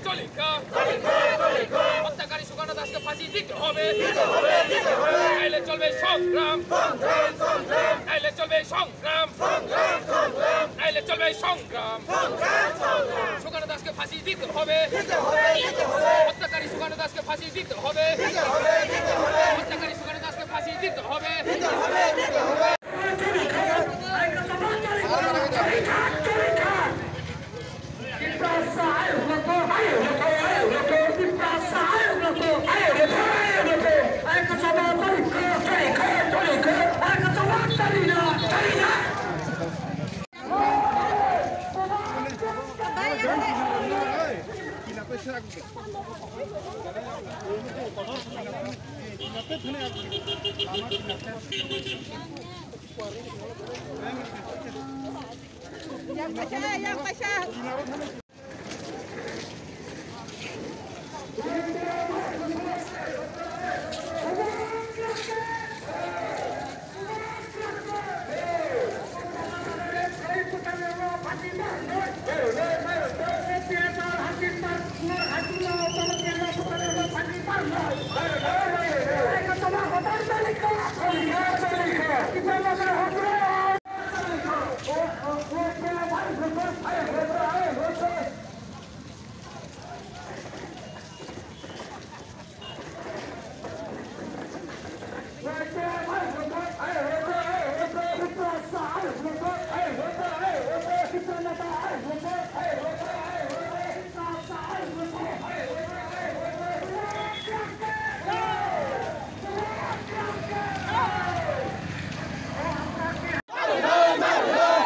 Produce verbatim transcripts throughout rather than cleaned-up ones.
চলিকা, হত্যাকারী সুকান্ত দাসকে ফাঁসি দিতে হবে। নাইলে চলবে সংগ্রাম। নাইলে চলবে সংগ্রাম। নাইলে চলবে সংগ্রাম। সুকান্ত দাসকে ফাঁসি দিতে হবে। হত্যাকারী সুকান্ত দাসকে ফাঁসি দিতে হবে। হত্যাকারী সুকান্ত দাসকে ফাঁসি দিতে হবে।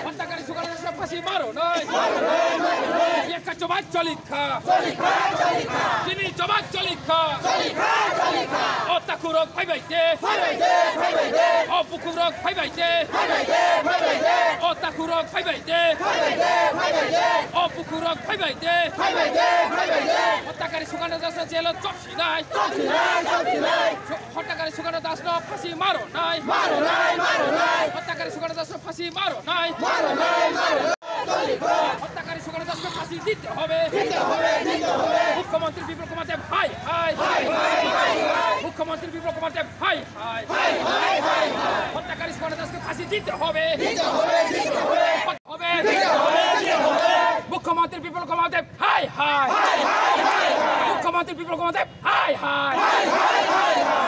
হত্যাকারী সুকান্ত দাসকে ফাঁসি মারো নাই। একা জবাব চলিকা। চিনি জবাব চলিকা। ও তাকুরক ফাইবাইতে। ও বুকুরক ফাইবাইতে। ও তাকুরক ফাইবাইতে। ও বুকুরক ফাইবাইতে। হত্যাকারী সুকান্ত দাসকে জেলো চপসিনাই। হত্যাকারী সুকান্ত দাসকে ফাঁসি মারো নাই। হত্যাকারী সুকান্ত দাসকে ফাঁসি মারো নাই। হত্যাকারী সুকান্ত দাসকে ফাঁসি দিতে হবে। মুখ্যমন্ত্রী বিপ্লব কুমার দেব হাই হাই। মুখ্যমন্ত্রী বিপ্লব কুমার দেব হাই হাই। হত্যাকারী সুকান্ত দাসকে ফাঁসি দিতে হবে। হবে। মুখ্যমন্ত্রী বিপ্লব কুমার দেব হাই হাই। মুখ্যমন্ত্রী বিপ্লব কুমার দেব হাই হাই।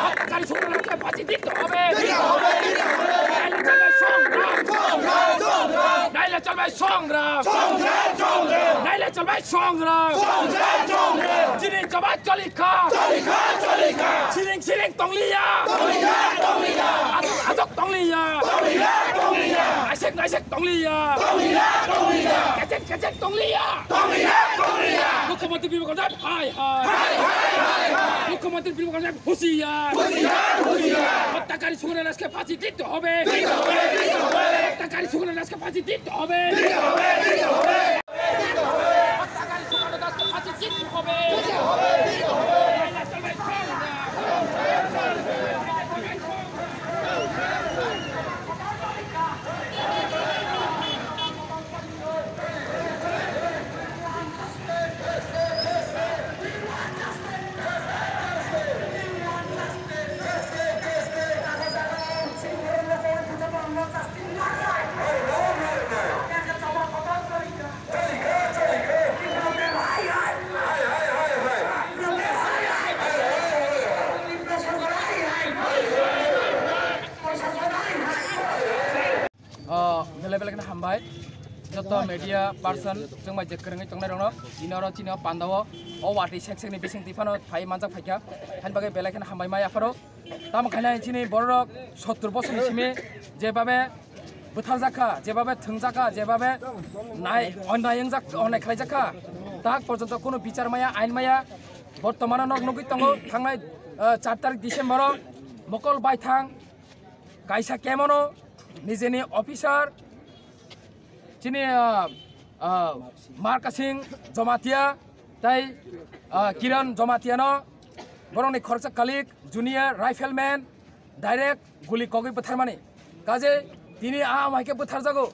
হত্যাকারী সুকান্ত দাসকে ফাঁসি দিতে হবে। নাইলে চলবে সংগ্রাম। নাইলে চলবে সংগ্রাম। নাইলে চলবে সংগ্রাম। Chini choba choli kha. Siring siring tongliya. Asok asok tongliya. Aisek aisek tongliya. Kechek kechek tongliya. Mukhyamantri Bimal Kumar Deb hai hai. Mukhyamantri Bimal Kumar Deb hushiyar. হত্যাকারী সুকান্ত দাসকে ফাঁসি দিতে হবে। হত্যাকারী সুকান্ত দাসকে ফাঁসি দিতে হবে। হত্যাকারী সুকান্ত দাসকে ফাঁসি দিতে হবে। Oh, belai belai kheno hambai. Joto media person chwng bai je kwrwngwi tongnai rokno, ini oro chini o pandao o watwi sek sekni bising twi phano phai manjak phaikha. Haini bagwi belai kheno hambai mai apharo. Tamo khainai chini bororok sottur bosorni simi jebabe bwtharjakha, jebabe thwngjakha, jebabe nai, onnai wngjak, onnai khlaijakha, tak porjonto kunu bichar maya, ain maya. Bortomano nok nugwi tongo, thangnai, ah, char tarik December o mokol baithang kaisa kemono nijeni officer chini, ah, ah, Markasing Jomatia tei, ah, Kiran Jomatia no borokni khoroksa colleague junior rifleman direct guli kogwi bwtharmani. Kaje tini a amai khe bwtharjago.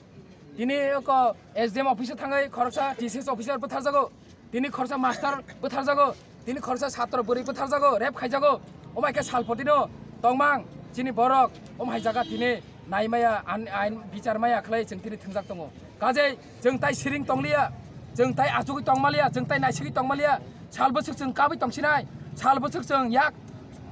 Tini oko S D M office o thangwi khoroksa T C S officer bwtharjago. Tini khorsa master bwtharjago, tini khorsa satro bwrwi bwtharjago, rape khaijago. Omo hai khe salpotino tongmang chini borok, omo hai jaga tini naimaya, an-, ain bichar maya khlai chwng tini thwngjak tongo. Kajei chwng tai siring tongliya, chwng tai achugwi tongmaliya, chwng tai naisigwi tongmaliya. Sal bwswk chwng kabwi tongsinai, sal bwswk chwng yak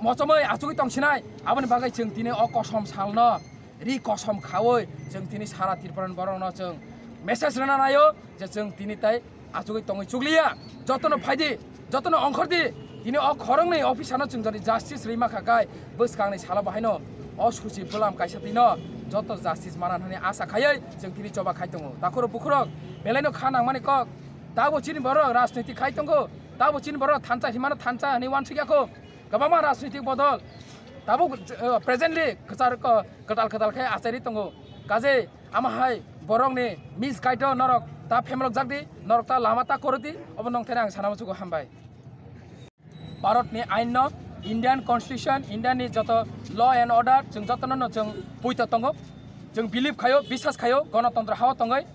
mochomwi achugwi tongsinai. Aboni bagwi chwng tini o kosom salno ri kosom khaui chwng tini sara Tripura ni borokno chwng message rwna naio je chwng tini tai achugwi tongwi chukliya. Jotono phaidi, jotono ongkhordi. Tini o khoroknwi officer no chwng jodi justice rwima kha kai bwskangni salo bahaino o suchi bwlam kaisa tino joto justice mana hwnwi asa khaiwi chwng tini choba khai tongo. Takhurok bukhurok belaino kha nangmani kok. Tabo chini borok rajniti khai tongo. Tabo chini borok thansa himano thansa hwnwi uansukya kho. Kwbangma rajnitik bodol tabuk, eh, presently kwchar, ko-, kwtal kwtal khe achari tongo. Kaje ama hai borokni misguide o norok ta phemelok jak di, norok ta lama ta koro di, obo nong thani ang sana muchugo hambai. Bharat ni ain no, Indian constitution, India ni joto law and order, chwng joto no chwng puito tongo, chwng believe khayo, biswas khayo, gonotontro hao tongoi.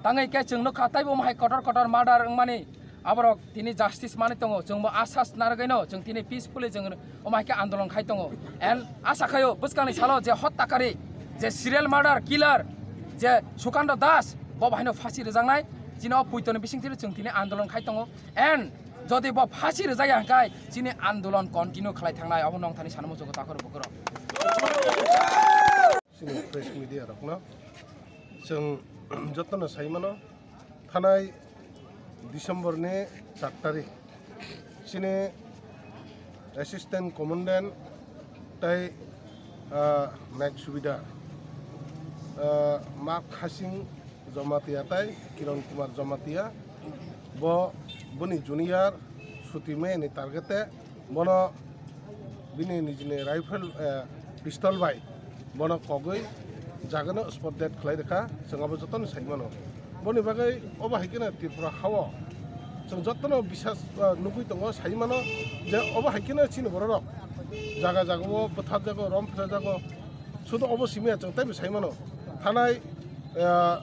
Tangwi khe chwng nukha taibo omo hai kotor kotor murder wngmani, aborok tini justice manwi tongo. Chwngbo asas narwgwino chwng tini peacefully chwng omo hai khe andolon khai tongo. And asa khaio bwskangni salo je hottakari, je serial murder killer, je Sukando Das, bo bahaino phasi rwjaknai. Chini o puitoni bisingtwi chwng tini andolon khai tongo. And jodi bo phasi rwjakya hwnkhe chini andolon continue khlai thangnai, obo nongthani sanamo jogo takhoro bukhoro. Chini press media rokno chwng jotono sai mano, thanai December ni char tarik chini assistant commandant tai, ah, Naik Subedar, ah, Mak Hasing Jamatia tai Kiran Kumar Jamatia, bo boni junior suti maya ni target e bono bini nijini rifle, eh, pistol bai bono kogwi jagano spot dead khlai rwkha, chwng abo jotono sai mano. Boni bagwi obo hai kheno Tripura hao chwng jotono bisas, eh, nugwi tongo, sai mano je obo hai kheno chini bororok jaga jagao bwtharjago, rom phwrjago, sudu obo simi ya chwng teibo sai mano. Thanai, eh,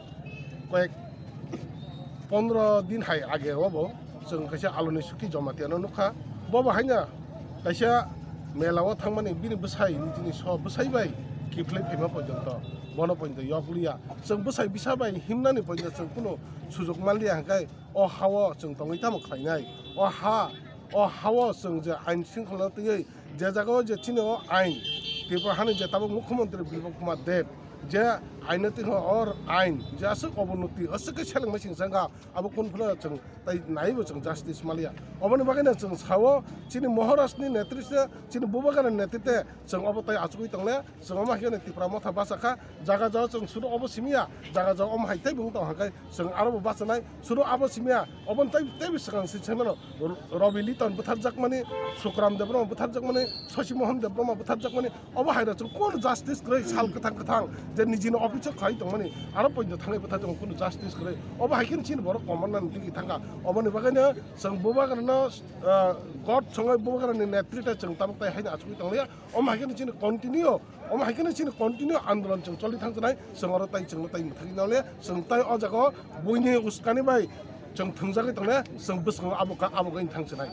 koyek pondro din hai age obo chwng kaisa Aloni Suki Jamatia no nukha. Bo bo haino kaisa mela o thangmani bini bwsai, nijini so bwsai bai kiphilwi phaima porjonto bono porjonto yok liya. Chwng bwsai bisa bai himnani porjonto chwng kunu sujok manliya, hwnkhe o ha o chwng tongwi tamo khlainai? O ha, o ha o chwng je ain shringkhola twiwi je jaga o je chini o ain, Tripura hani je tabuk Mukhyamantri Biplab Kumar Deb je ain no twiho, or ain je aswk obonoti, aswk khe seleng machine sengkha, abo kunu phano chwng tai naibo chwng justice maliya. Oboni bagwino chwng sao chini Maharaj ni netritwe, chini Bubagra ni netritwe chwng obo tai achugwi tongle, chwng omo hai kheno Tipra Motha bachakha, jaga jagao chwng sudu obo simiya, jaga jagao omo hai teibo wng tong hwnkhe chwng aro bo bachanai, sudu abo simiya, oboni tai teibo swkang se saimano, Ro-, Robi Liton bwtharjakmani, Sukram Debbarma bwtharjakmani, Shashi Mohan Debbarma bwtharjakmani, obo hai rok chwng kunu justice kwrwi sal kwthang kwthang je nijini office o khlai tongmani, aro poito thangwi bwtharjakmani kunu justice kwrwi. Obo hai kheno chini borok commander ni digi thangkha. Oboni bagwino chwng Bubagrano, ah, god songwi Bubagrani netritwe chwng tabuk tai haino achugwi tongliya. Omo hai kheno chini continue, omo hai kheno chini continue andolon chwng choli thang chnai, chwng oro tai chwngno tai mwthagwi nole, chwng tai o jaga o buini uskani bai chwng thwngjagwi tongle, chwng bwskango abo ka, abo gani thang chnai.